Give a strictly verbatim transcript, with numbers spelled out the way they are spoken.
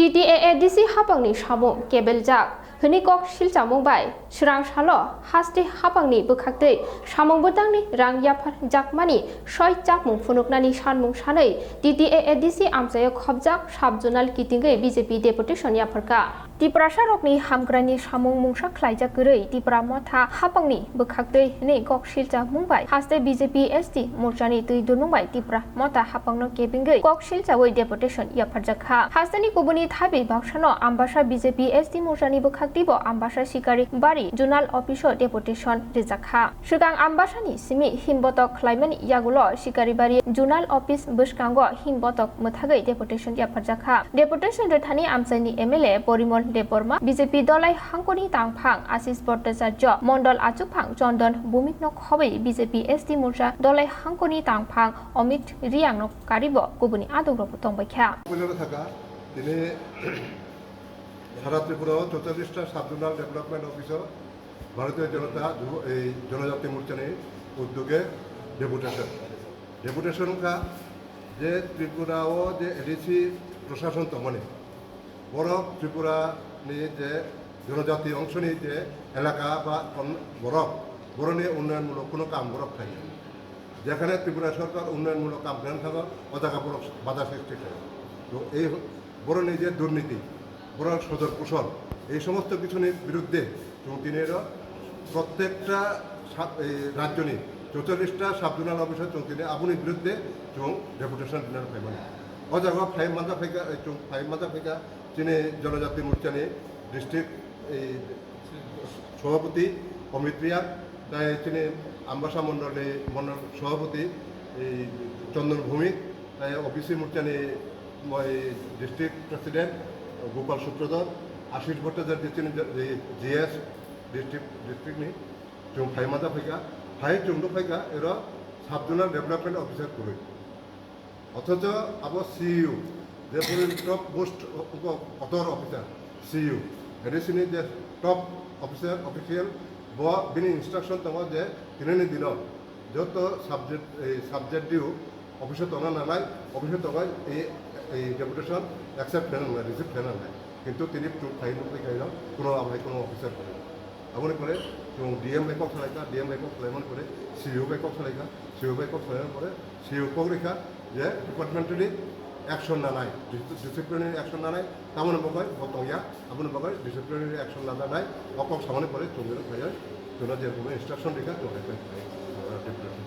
T T A A D C hapangni samung kebeljak hwnwi kok silchamung bai swrang salo haste hapangni bwkhaktwi samung bwtangni rang yaphar jakmani soi chakmung phunuknani sanmung sanwi T T A A D C amchaio khopjak sub-zonal kitingwi B J P deputation yapharkha. Tiprasarokni hamkraini samung mungsa khlaijak kwrwi Tipra Motha hapangni bwkhaktwi hwnwi kok silchamung bai haste B J P S T morchani twi dunung bai Tipra Motha hapangno kebengwi kok silchawi deputation yapharjakha. Hasteni kubuni thaibi baksano Ambasa B J P S T morchani bwkhaktibo Ambasa Sikari Bari Zonal Office-o deputation rijakha. Swkang Ambasani simi himbotok khlaimani yagulo Sikaribari Zonal Office bwskango himbotok mwthagwi deputation yapharjakha. Deputation rwthani amchaini M L A Porimol Debbarma, B J P Dolai Hangkoni tangphang Ashish Bhattacharya, Mondol achukphang Chandan Bhumikno khobwi B J P S T morcha Dolai Hangkoni tangphang Amit Riyangno karibo kubuni adongrokbo tongbaikha. Puilano thaka, tini sara Tripura o chorchallis ta sub-zonal development office o Bharatiya Janata Ju-, ei Janajati Morchani uddoge deputation. Deputation wngkha je Tripura o je A D C proshason tongmani, borok Tripura ni je Janajati ongshoni je elaka ba kon-, borok, boroni unnoyonmulok kuno kam borok khlaiya. Jekhane Tripura Sorkar unnoyonmulok kam khlaina thango, o jaga borok bada sristi khlaiya. To ei boroni je durniti, borok sodor kusol, ei somosto kisuni biruddhe chwng tini ro prottekta sub-, ei rajyoni chorchallis ta sub-zonal office o chwng tini aboni biruddhe chwng deputation dinani phaimani. O jaga o phai manja phaikha, ei chwng phai manja phaikha chini Janajati Morchani district ei Sobhapoti Amit Riyang, tai chini Ambasa Mondolni Mondol Sobhapoti ei Chandan Bhumik, tai O B C Morchani moi District President Gopal Sutradhar, Ashish Bhattacharya chini G S District, District ni chwng phai manja phaikha, phai chwng nuk phaikha ero Sub Zonal Development Officer kwrwi. Othocho abo C E O, je puri top most kotor officer, C E O, A D C ni je top officer, official, bo bini instruction tongo je tinini dino joto subject, ei subject D O office o tongna nangnai, office o tongwi ei, ei deputation accept khlaina nangnai, receive khlaina nangnai. Kintu tini chwng phai nukwi kaino kuno abo hai kuno officer kwrwi. Aboni pore chwng D M bai kok salaikha, D M bai kok salaimani pore C E O bai kok salaikha, C E O bai kok salaimani pore C E O kok rikha je departmentally action nanai, dis-, disciplinary action nanai, tamoni bagwi bo tongya, aboni bagwi disciplinary action nanai, o kok samani pore chwng bini phaiwi chwngno je rokni instruction rikha, chwng hai khlai,